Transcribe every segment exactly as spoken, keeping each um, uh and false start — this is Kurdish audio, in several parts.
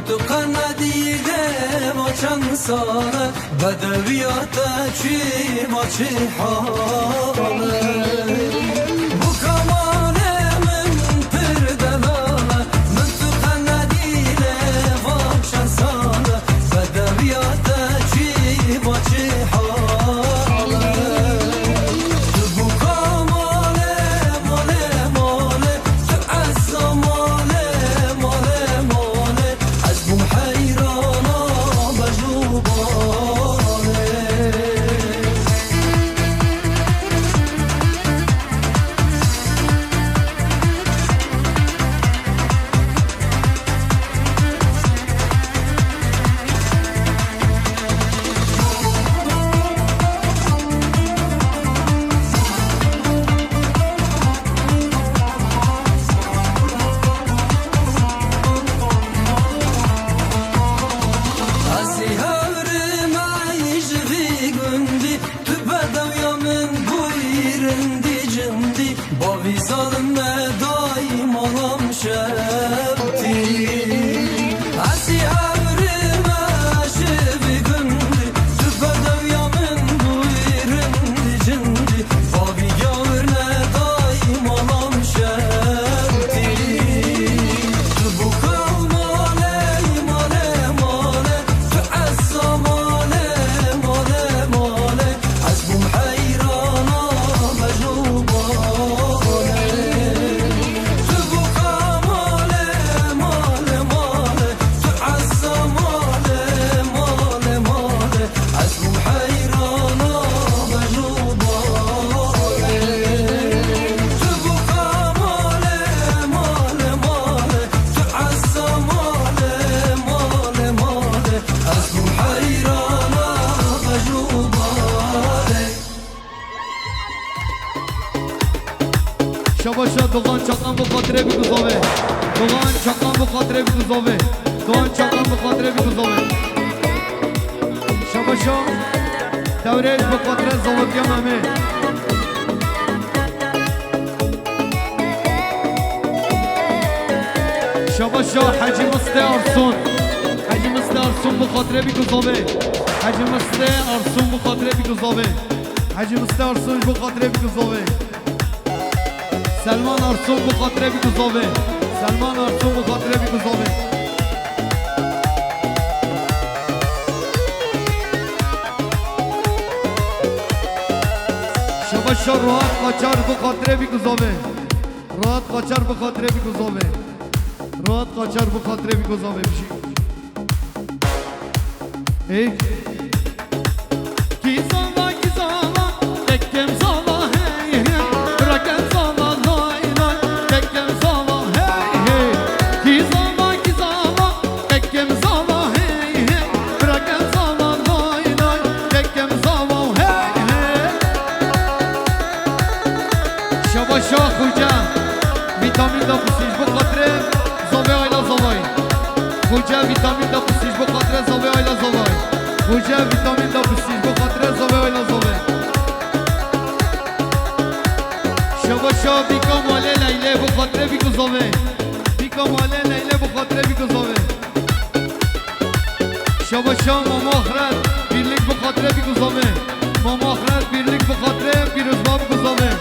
Tu qe nedî lê va çend sal e, bedewiya te çi va çi hal e. Bo ka malê min pir delal e, min tu qe nedî lê va çend sal e, bedewiya te çi va çi hal e. Tu bo ka malê, malê, malê, tu esa malê, malê, malê. Ez bûm heyrana bej û balê. Ez ê hewrim ey ji vî gundî, tu bedewiya min bûyî rindî cindî. Bavî zalim me dayî malam şewtî. Ez ê hewrim ey ji vî gundî, tu bedewiya min bûyî rindî cindî. Bavî gawir me dayî malam şewtî. Tu bo ka malê, malê, malê, tu esa malê, malê, malê. Ez bûm heyrana bej û balê. Tu bo ka malê, malê, malê, tu esa malê, malê, malê. Ez bûm heyrana bej û balê. Tu bo ka malê, malê, malê, tu esa malê, malê, malê. Ez bûm heyrana bej û balê. Şabaşa Doğan Çaklan bi xatirê bî ku zave. Doğan Çaklan bi xatirê bî ku zave. Doğan Çaklan bi xatirê bî ku zave. Şabaşa Dewrêj bi xatirê zavetiya Memê. Şabaşa Hecî Mistê Arsun. Hecî Mistê Arsun bi xatirê bî ku zave. Hecî Mistê Arsun bi xatirê bî ku zave. Hecî Mistê Arsun ji bo xatirê bî ku zave. Selman Arsun bi xatirê bî ku zave. Selman Arsun bi xatirê bî ku zave. Şabaşa Rahat Qaçar bi xatirê bî ku zave. Rahat Qaçar bi xatirê bî ku zave. Rahat Qaçar bi xatirê bî ku zave bijî. Ê. Kî zava, kî zava, tekem zava, hey, hey, birakem zava, lay, lay, tekem zava, hey, hey. Kî zava, kî zava, tekem zava, hey, hey, birakem zava, lay, lay, tekem zava, hey, hey. Şabaşa Xoce, vîtamîn da xusî ji bo xatirê zavê ayla zavayî. Xoce, vîtamîn da xusî ji bo xatirê zavê ayla zavayî. Xoce, vîtamîn da xusî ji bo xatirê zavê ayla zavayî. Şabaşa Bîka Malê Leylê bo xatirê bî ku zavê. Bîka Malê Leylê bo xatirê bî ku zavê. Şabaşa Mama Xret, birlik bi xatirê bî ku zave. Mama Xret, birlik bi xatirê pîrozba bî ku zave.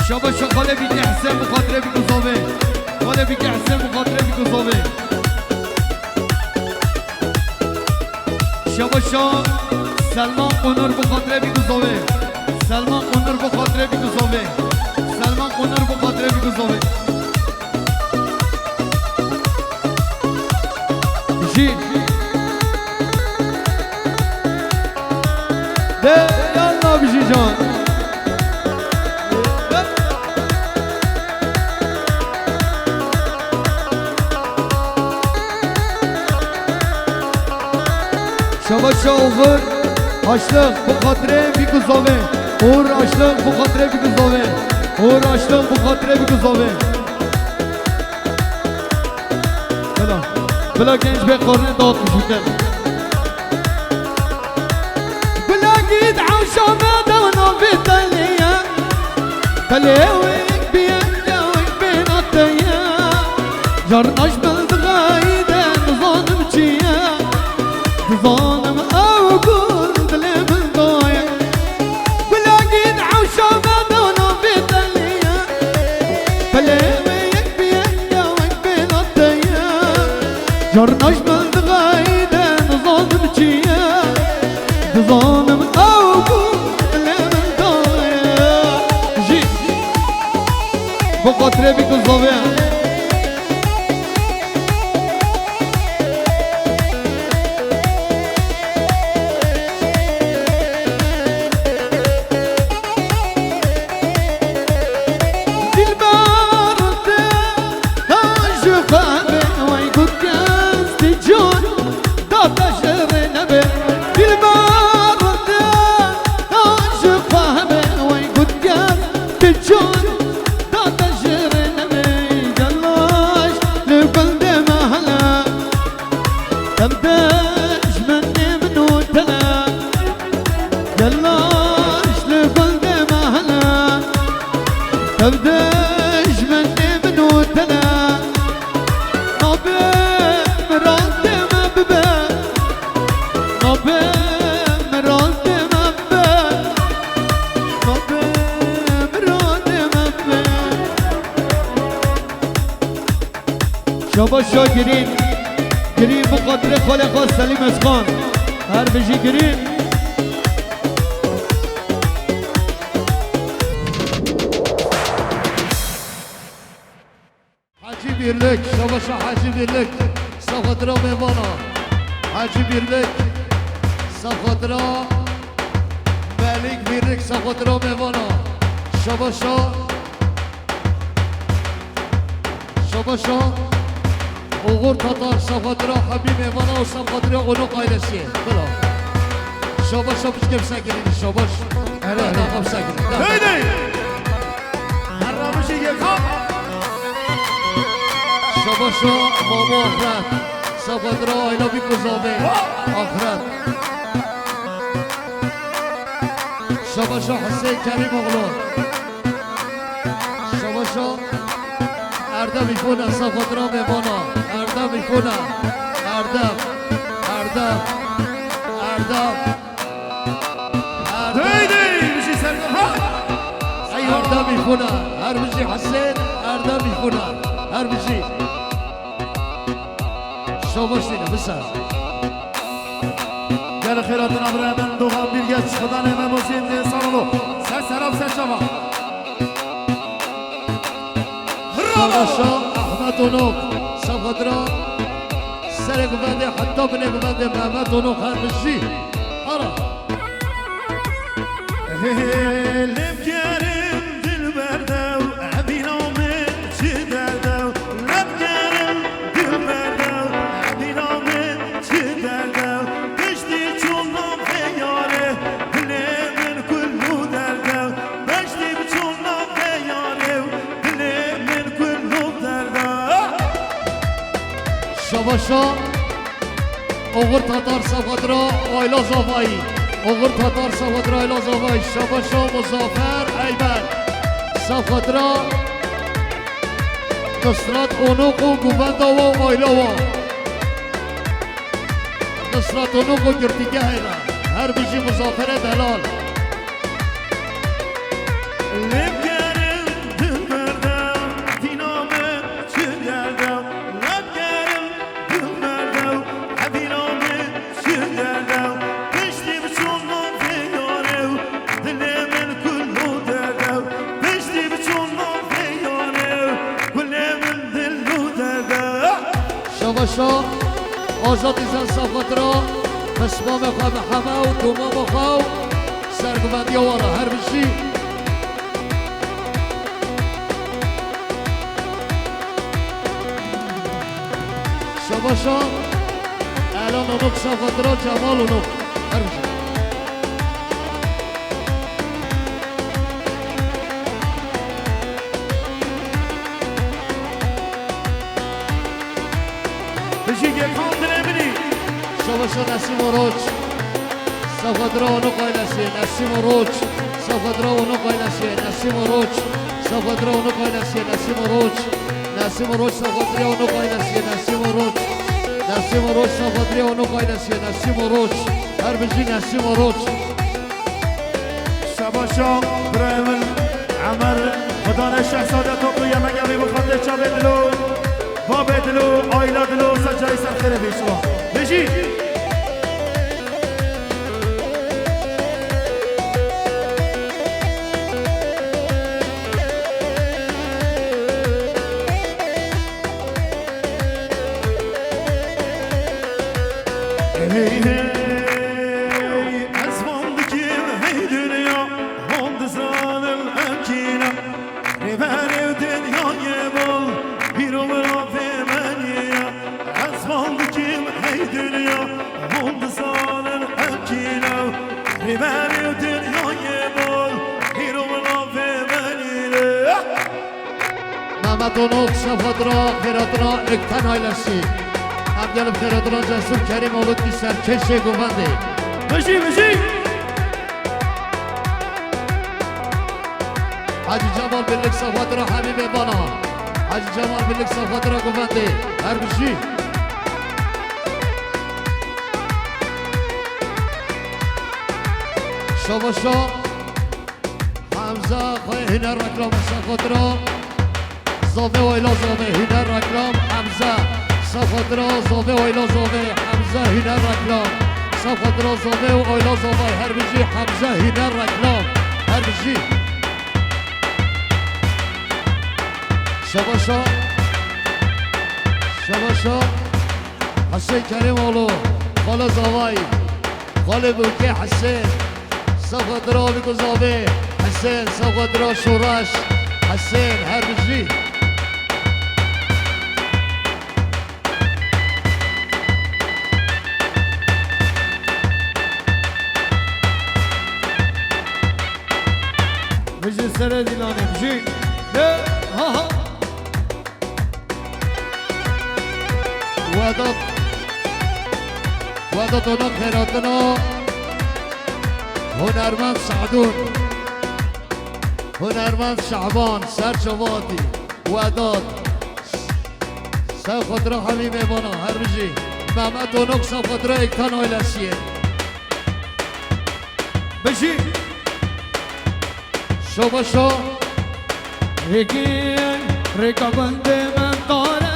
Şabaşa Xalê Bîkê Hesen bi xatirê bî ku zave. Xalê Bîkê Hesen bi xatirê bî ku zave. Şabaşa Selman Onur bi xatirê bî ku zave. Selman Onur bi xatirê bî ku zave. Selman Onur bi xatirê bî ku zave. Jî. De, yalla bijî can. Şabaşa Oğur Aşlıq bi xatirê bî ku zave. Oğur Aşlıq bi xatirê bî ku zave. Oğur Aşlıq bi xatirê bî ku zave. Bila, bila genç bê qarnê dağıtmış bike. Bila git avşa me dewna vê telê ye. Telê wek biye, ya wek bê nate ye. Carna ji min dixeyde, dizanim çi ye? Dizanim ew gur dilê min daye. Gulagîn ewşa me dewna bê telî ye. Pelê wê yek bi yek ya wek bêla te ye. Carna ji min dixeyde, dizanim çi ye? Dizanim ew gur dilê min daye. Jî. Bi xatirê bî ku zavê. Dilber te, ha ji xwe be, wey got kes ti can. Data ji rê nebe, dilber te, ha ji xwe be, wey got kes ti can. Data ji rê nebe, gelaş li gul de mehele. Ev de ji min ê min û te ne. Gelaş li gul de mehele. Ev de ji min ê min û te ne. Nabe miradê me bibe. Nabe miradê me bibe. Nabe miradê me bibe. Şabaş şa Girîn. Girîn bi xatirê xalê xwe Selîm Özkan. Her bijî Girîn. Hacî Birlik, şabaşa Hacî Birlik, sexatira mêvana. Hacî Birlik, sexatira Melik Birlik, sexatira mêvana. Şabaşa, şabaşa Oğur Tatar, sexatira Habî mêvana û sexatira Onok ailesi. Bila. Şabaşa biçke bisekirî, şabaş. Hele, hele. Tamam, bisekirî. Heydi! Herramişî Yekan. Şabaşa Mamo Ahmet. Sefadira Ayla Bîkuzavê. Ahmet. Şabaşa Hüseyin Kerîmoğlu. Şabaşa Erdem Îfone. Sefadira Mevana. Erdem Îfone. Erdem. Erdem. Erdem. Hey, hey, bijî Serkan. Ha! Ey Erdem Îfuna, her bijî Hesên, Erdem Îfuna, her bijî. Şabaş dîne, biser. Gelê xêratina birayê min, Doğan Bilgeç, Xudanê me mozîn dê salonu. Ser serab ser çava. Şabaşa Ahmet Onok, sefadira serê guvendê heta binê guvendê Mehmet Onok her bijî. Ara. Lê bikerim dilber dew, evîna min çi derdew. Lê bikerim dilber dew, evîna min çi derdew. Piştî çûna vê yarê, dilê min kul û derdew. Piştî çûna vê yarê, dilê min kul û derdew. Şabaşa. Oğur Tatar sefadira Ayla Zavayî. Oğur Tatar sefadira Ayla Zavayî. Şabaşa Muzaffer Eyber. Sefadira Nusrat Onok û guvenda wa û ayla wa. Nusrat Onok û girtîgehê re. Her bijî Muzafferê delal. Lê bikerim dilber dew, evîna min çi derdew. Lê bikerim dilber dew, evîna min çi derdew. Piştî biçûna vê yarê, dilê min kul û derdew. Piştî biçûna vê yarê, gulê min dil û derdew. Şabaşa Azad Îzen sefadira, pismamê xwe bi heme û domama xwe û serguvendiya wan re her bijî. Şabaşa Elan Onok sefadira, Cemal Onok her bijî. Bijî Gêkan dilê min î. Şabaşa Nesîm Oroç. Sefadira Onok ailesi, Nesîm Oroç. Sefadira Onok ailesi, Nesîm Oroç. Sefadira Onok ailesi, Nesîm Oroç. Nesîmo Roç, sefxatirê Onok ailesiye, Nesîmo Roç. Nesîmo Roç, sefxatirê Onok ailesiye, Nesîmo Roç. Her bijî Nesîmo Roç. Şebaşa birayê min Emer, Xwedane Şehzade toplu yemek evî bi xatirê çavê dilo, babê dilo, aila dilo, ser carî ser xêrê bî şima. Bijî. Hey, hey, ez van dikim, hey dinya, hûn dizanin em kî ne. Rêberê dinyayê bol, bîro mirovê me niye. Ez van dikim, hey dinya, hûn dizanin em kî ne. Rêberê dinyayê bol, bîro mirovê me niye. Mehmet Onok, sefxatirê xêratina Ekten ailesi. Em gelib xêratina Cesur Kerîmoğlu di serkêşê govendê. Bijî, bijî. Hacî Cemal Birlik, sefxatirê Habîbê Bala. Hacî Cemal Birlik, sefxatirê govendê. Her bijî. Şabaşa. Hemze xwe hîne reklam, sefxatirê Zavê Ayla Zavê, hîne reklam, Hemze. Sefxatirê Zavê Ayla Zavê, Hemze hîne reklam. Sefxatirê Zavê û Ayla Zavê, her bijî Hemze hîne reklam. Her bijî. Şabaşa. Şabaşa. Hesên Kerîmoğlu, Xalê Zavay. Xalê Bûkê Hesên, sefxatirê Avîko Zavê, Hesên, sefxatirê Şoreş, Hesên, her bijî. Bijî serê dîlanê, bijî. De, ha, ha. Wedat, Wedat Onok xêratina hunermend Se'dûn, hunermend Şehban, ser çavatî, Wedat, sefxatirê Hemî mêvana, her bijî. Mehmet Onok, sefxatirê Ektan ailesiyê. Bijî. Şabaşa. Rêkê, rêka gundê min qare,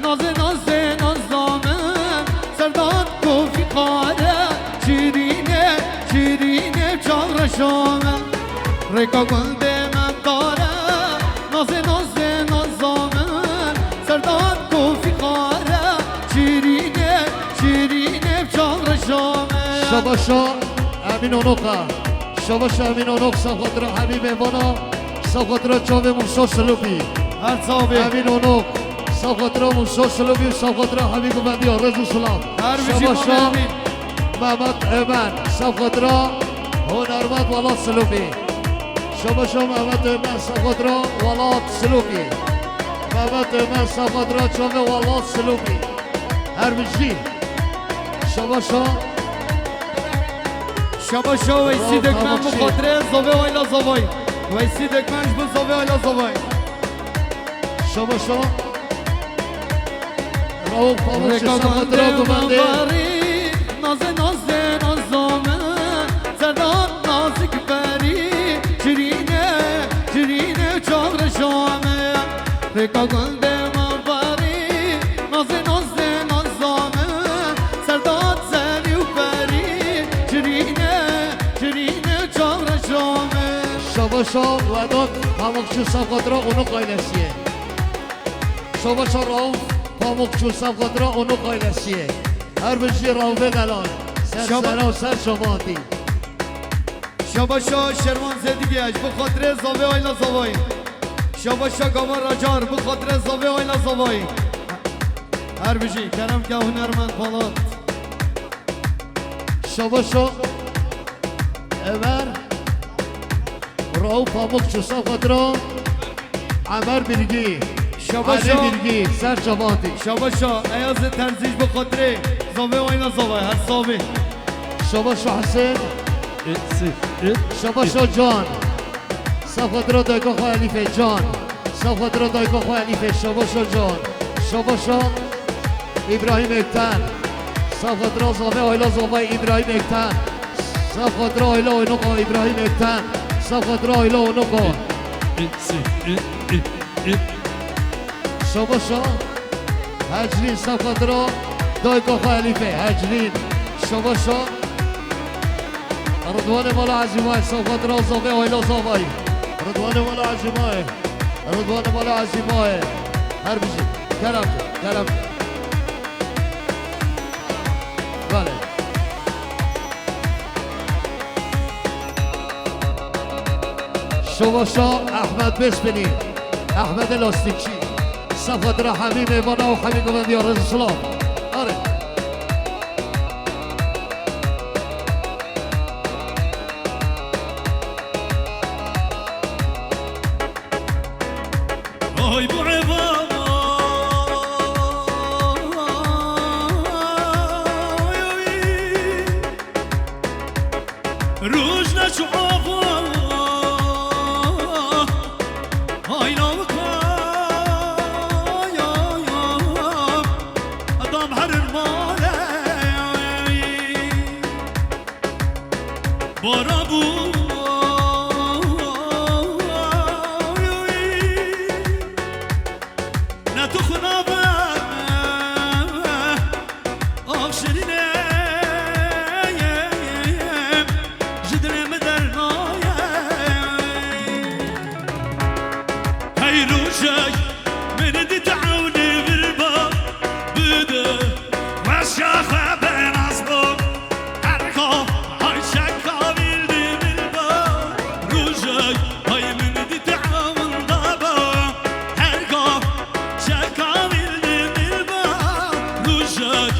nazê, nazê, naza min, serdan kofî qare, şîrînê, şîrînê çavreşa min. Rêka gundê min qare, nazê, nazê, naza min, serdan kofî qare, şîrînê, şîrînê çavreşa min. Şabaşa Emîn Onoka. Şabaşa Emîn Onok, sefxatirê Hemî mêvana, sefxatirê çavê Mûsa Silopî. Her çavê. Emîn Onok, sefxatirê Mûsa Silopî, sefxatirê Hemî guvendiya, rêz û silav. Her bijî Şabaşa Mehmet Emîn. Mehmet Ömer, sefxatirê hunermend Welat Silopî. Şabaşa Mehmet Ömer, sefxatirê Welat Silopî. Mehmet Ömer, sefxatirê çavê Welat Silopî. Her bijî. Şabaşa. Şabaşa Weysî Dikmen, bi xatirê Zavê Ayla Zavay. Weysî Dikmen ji bo Zavê Ayla Zavay. Şabaşa. Rauf Pamukçu, sefxatirê guvendê. Nazê, nazê, naza min, serdan nazik berî, şirîne, şirîne çavreşa min. Rêka gundê min berî, nazê, nazê, naza min, serdan zerî û berî, şirîne, şirîne çavreşa min. Şabaşa Wedat Pamukçu, sefxatirê Onok ailesiyê. Şabaşa Rauf Pamukçu, sefxatirê Onok ailesiyê. Her bijî Raufê delal. Ser sera û ser şabatî. Şabaşa Şervan Zêdigê, ji bo xatirê Zavê Ayla Zavayî. Şabaşa Gava Racar, bo xatirê Zavê Ayla Zavayî. Her bijî, kerem ke hunermend Balat. Şabaşa Emer. Rauf Pamukçu, sefxatirê Emer Bilgî. Şabaşa. Elî Bilgî, ser çavatî. Şabaşa Eyazê Terzî, ji bo xatirê Zavê Ayla Zavay, her savê. Şabaşa Hesên. Şabaşa Can. Sefxatirê dayka xwe Elîfê Can. Saf xatira dayka xwe Elîfê, şabaşa can. Şabaşa Îbrahîm Ekten. Saf xatira zavê Ayla zavay Îbrahîm Ekten. Saf xatira Ayla Onoka Îbrahîm Ekten. Saf xatira Ayla Onoka. Şabaşa Hecrîn, saf xatira dayka xwe Elîfê. Hecrîn. Şabaşa Ridwanê mala Ezîmayê, saf xatira zavê Ayla zavay. Ridwanê mala Ezîmayê. Ridwanê mala Ezîmayê. Her bijî. Kerem, kerem. Belê. Şovaşa Ehmed Bêspinî. Ehmedê Lastikçî. Saf xatira hemî mêvana û hemî guvendiya, rêz û silav. Are. Ay bu eva. Roj neçû ava. Ay lawika. Adam herin male. Bara bû. Ne tu xwe nabe. Ax şirîne. Ji dilê min dernaye. Hey rojek min dît ewnê vir ba bide. Weşa xwe benas bo. Herka hay şeka vîl dî bil ba. Rojek hay min dît ewnda ba. Herka şeka vîl dî bil ba. Rojek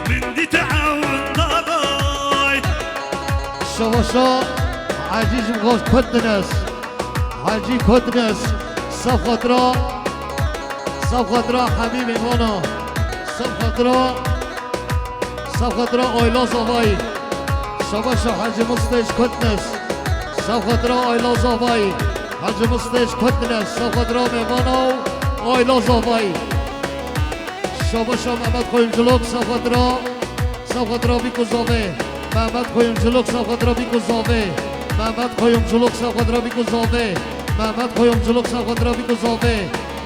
min dît ewnda ba. Şavaşa Hecî ji Goş Kotnes. Hecî Kotnes. Saf xatira. Saf xatira hemî mêvana. Saf xatira. Saf xatira Ayla Zavayî. Şavaşa Hecî Mistêj Kotnes. Saf xatira Ayla Zavayî. Hecî Mistêj Kotnes. Saf xatira mêvana û Ayla Zavayî. Şavaşa Mehmet Koyuncilok, saf xatira, saf xatira bîk û zavê. Mehmet Koyuncilok, saf xatira bîk û zavê. Mehmet Koyuncilok, saf xatira bîk û zavê. Mehmet Koyuncilok, saf xatira bîk û zavê.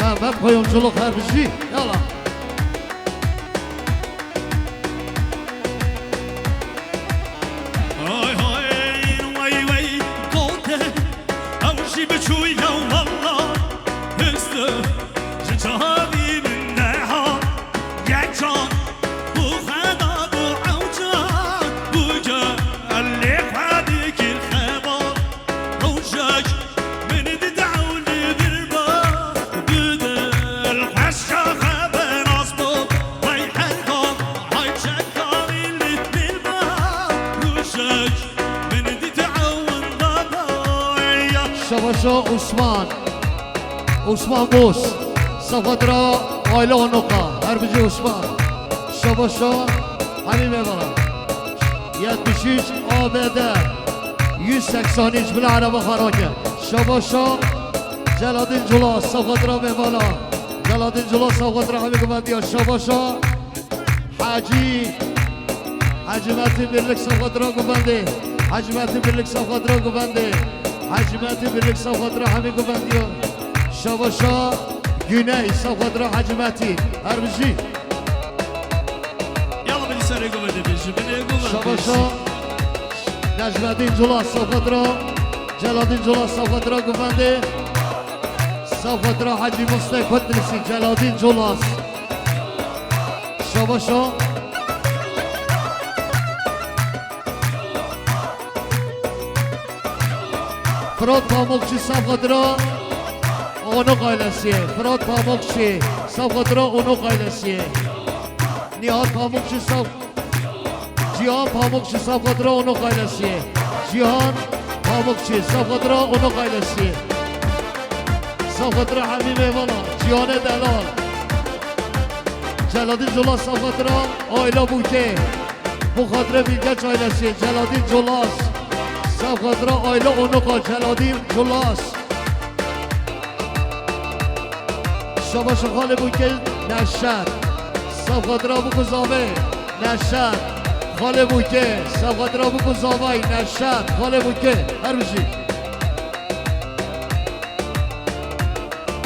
Mehmet Koyuncilok her bijî. Yala. Hay hay, wey wey, kote. Ew jî biçû ya walla. Histe. Ji çavî min neha, yek can, bû xeda bû ewca, bû gelê xwe dikir xeba. Rojek min dît ewnî vir ba, bi dil xweşa xwe benas bo, wey herka, hay çeka vîlî min ba. Rojek min dît ewnda ba, ya. Şevaşa Osman. Osman Boz, saf xatira Ayla Onoka, her bijî Osman. Şevaşa hemî mêvana. Yetmiş üç A B D, yüz seksen üç bila ereba xarake. Şevaşa Celadîn Culas, saf xatira mêvana. Celadîn Culas, saf xatira hemî guvendiya. Şevaşa Hecî. Hecî Metîn Birlik, saf xatira guvendê. Hecî Metîn Birlik, saf xatira guvendê. Hecî Metîn Birlik, saf xatira hemî guvendiya. Şevaşa Güney, saf xatira Hecî Metîn. Her bijî. Yala binî serê guvendê bêjî, binê guvendê. Şevaşa Necmetîn Culas, saf xatira Celadîn Culas, saf xatira guvendê. Saf xatira Hecî Mistê Kotlisî, Celadîn Culas. Şevaşa. Firat Pamukçî, saf xatira Onok ailesî. Firat Pamukçî, saf xatira Onok ailesî. Nihat Pamukçî, saf Cihan Pamukçî, saf xatira Onok ailesî. Cihan Pamukçî, saf xatira Onok ailesî. Saf xatira hemî mêvana, Cihanê Delal. Celadîn Culas, saf xatira Ayla Bûkê. Bo xatira Bilgeç ailesî, Celadîn Culas. Saf xatira Ayla Onoka, Celadîn Culas. Şabaşa xalê Bûkê Neşet. Saf xatira Bûk û Zavê Neşet. Xalê Bûkê, saf xatira Bûk û Zavay Neşet. Xalê Bûkê, her bijî.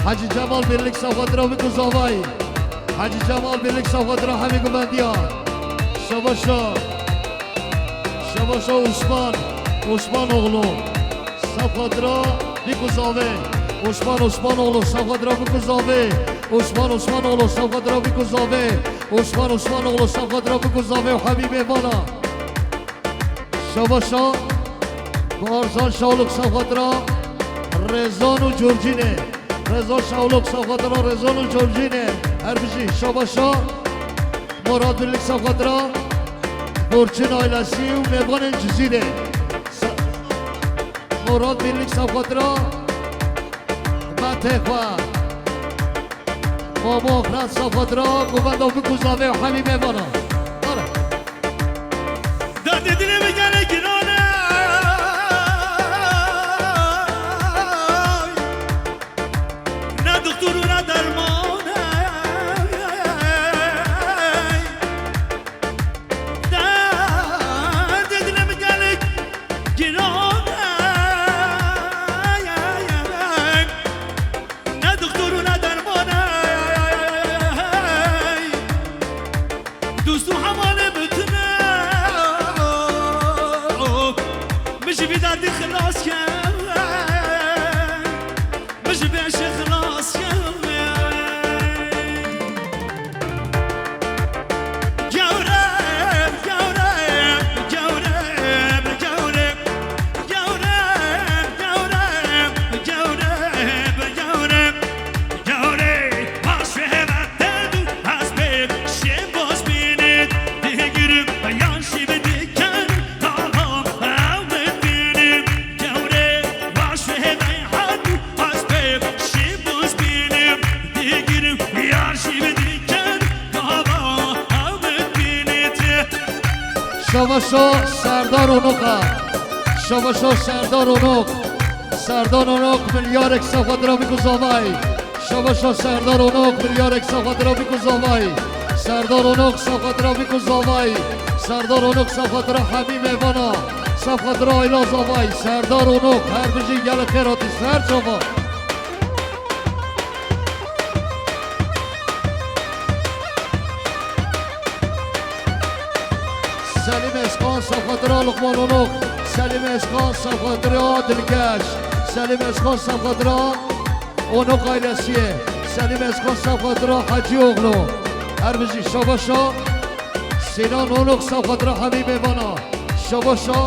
Hacî Cemal Birlik, saf xatira Bûk û Zavay. Hacî Cemal Birlik, saf xatira hemî guvendiya. Şabaşa. Şabaşa Osman. Osman oğlu. Saf xatira Bûk û Zavê. Osman Osmanoğlu, saf xatira Bûk û Zavê. Osman Osmanoğlu, saf xatira Bûk û Zavê. Osman Osmanoğlu, saf xatira Bûk û Zavê û hemî mêvana. Şabaşa Barzan Şawluk, saf xatira Rezan û Corcînê. Rezan Şawluk, saf xatira Rezan û Corcînê. Her bijî. Şabaşa Murat Birlik, saf xatira Burçin ailesi û mêvanên Cizîrê. Sa- Murat Birlik, saf xatira Metê xwe. Mamo Xrat, saf xatira Govenda Bûk û Zavê û hemî mêvana. Are. Derdê dilê min gelek giran e. Ne doktor û ne derman e. Derdê dilê min gelek giran e. Ne doktor û ne derman e. Dost û hevalê min tune. Min ji vî derdî xilas ke. Min ji vê şê xilas ke. Gewre, gewre, gewre, gewre. Gewre, gewre, gewre, gewre, gewre. Gewre, baş ve hevet derdu, az be, şem boz binit, digirim, yan şibi diken, tamam, avdetini. Gewre, baş ve hevet hadu, az be, şem boz binim, digirim, yan şibi diken, tamam, avdetini. Şabaşa Serdar Onok a. Şabaşa Serdar Onok. Serdar Onok milyarek saf xatira Bûk û Zavay. Şabaşa Serdar Onok milyarek saf xatira Bûk û Zavay. Serdar Onok saf xatira Bûk û Zavay. Serdar Onok saf xatira hemî mêvana. Saf xatira Ayla Zavay. Serdar Onok her bijî, gelek xêr hatî ser çava. Selîm Eskan saf xatira Luqman Onok. Selîm Eskan saf xatira Dilkeş. Selîm Eskan saf xatira Onok ailesiye. Selîm Eskan saf xatira Hacî Oğlu. Her bijî. Şabaşa Sinan Onok saf xatira hemî mêvana. Şabaşa